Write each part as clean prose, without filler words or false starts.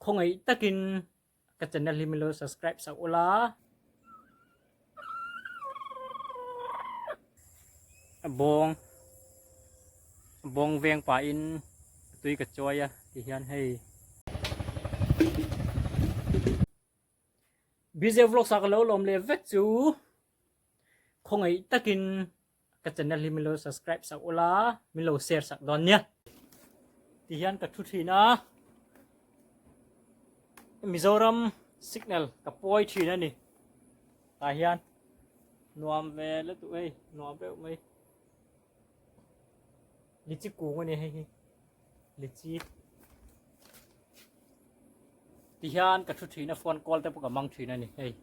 Khawngaih takin ka channel hi min lo subscribe sak ula. Bawng bawng veng pahin tui ka chuai a ti hian hei. Busy vlogs ah ka lo lawm leh vek chu khawngaih takin ka channel hi min lo subscribe sak ula min lo share sak dawn nia ti hian ka thu thin a Mizoram signal ka pawi thin a ni tah hian nuam ve lutuk hei nuam deuh mai lichi kung a ni hei hi lichi ti hian ka thu thin a phone call te pawh ka mang thin a ni hei.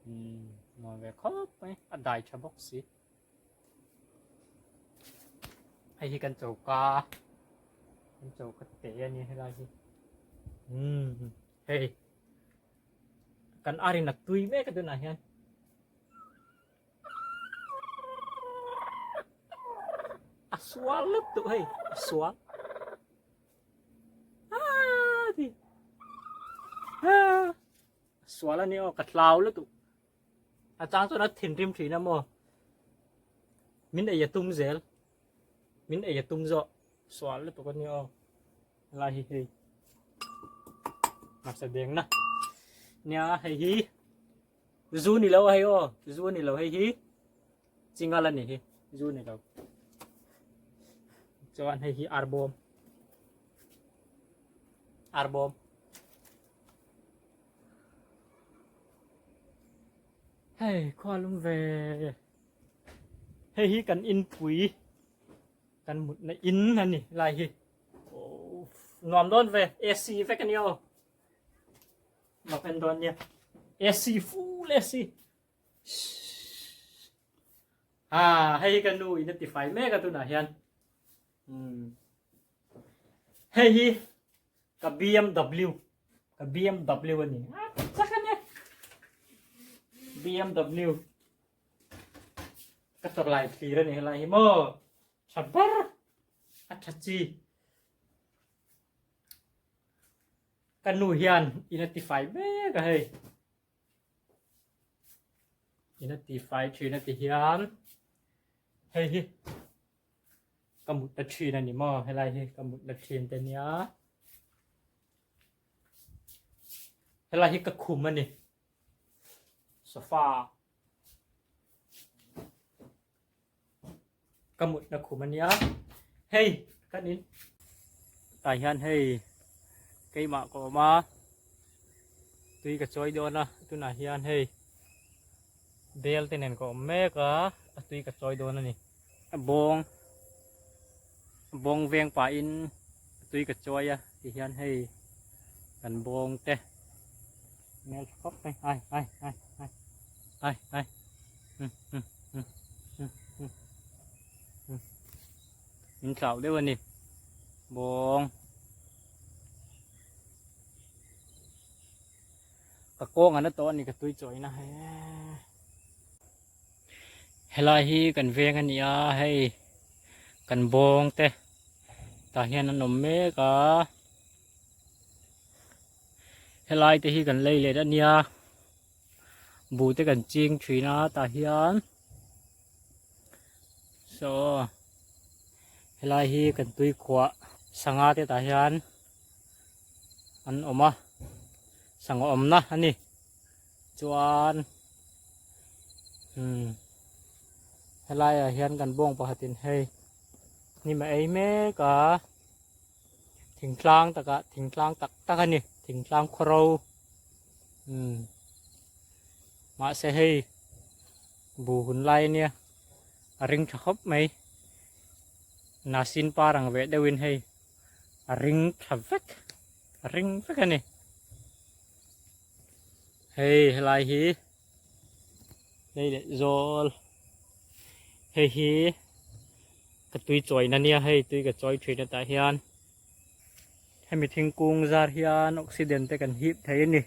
Umm nuam ve khawp mai a dai tha bawk si hei hi kan choka kan choka te a ni helai hi umm hei kan arin a tui mek a tunah hian a sual lutuk hei a sual. Sual a ni aw ka tlau lutuk a chang chuan a thinrim thin a maw min ei a tum zel min ei a tum zawh sual lutuk a ni aw helai hi hei hmarcha deng na nia hei hi zu ni lo hei aw zu ni lo hei hi chingal a ni hi zu ni lo chuan hei hi arbawm arbawm Hei khua lum ve hei hi kan inpui kan mutna in a ni lai hi nuam dawn ve AC vek a ni aw mak en dawn nia AC full AC ah hei hi ka nu in a ti fai mek a tunah hian Hei hi ka BMW ka BMW a ni chak a nia BMW ka tawrh lai thlir a ni helai hi maw tha ber a tha chi ka nu hian in a ti fai mek a hei in a ti fai thin a ti hian hei hi Ka mutna thin a ni maw helai hi ka mutna thin te nia helai hi ka khum a ni sofa ka mutna khum a nia hei kan in tah hian hei keimah ka awm a tui ka chawi dawn a tunah hian hei bel te nen ka awm mek a a tui ka chawi dawn a ni. Bawng bawng veng pahin tui ka chuai a ti hian hei kan bawng te hmel tha khawp mai ai ai ai ai ai ai min tlau deuh a ni bawng ka kawng an a tawh a ni ka tui chawi na he. Helai hi kan veng a ni a hei kan bawng te tah hian an awm mek a helai te hi kan lei let a nia buh te kan ching thin a tah hian saw helai hi kan tui khuah sangha te tah hian an awm a sangha awmna a ni. Chuan umm helai ah hian kan bawng pakhatin hei hnim a ei mek a thingtlang takah thingtlang tak tak a ni thingtlang khawro umm mahse hei bu hun lai ania a ring tha khawp mai nasin par ang ve deuhin hei a ring tha vek a ring vek a ni. Hei helai hi lei leh zawl hei hi ka tui chawi na nia hei tui ka chawi thin atah hian hemi thingkung zar hian oxygen te kan hip thei a ni.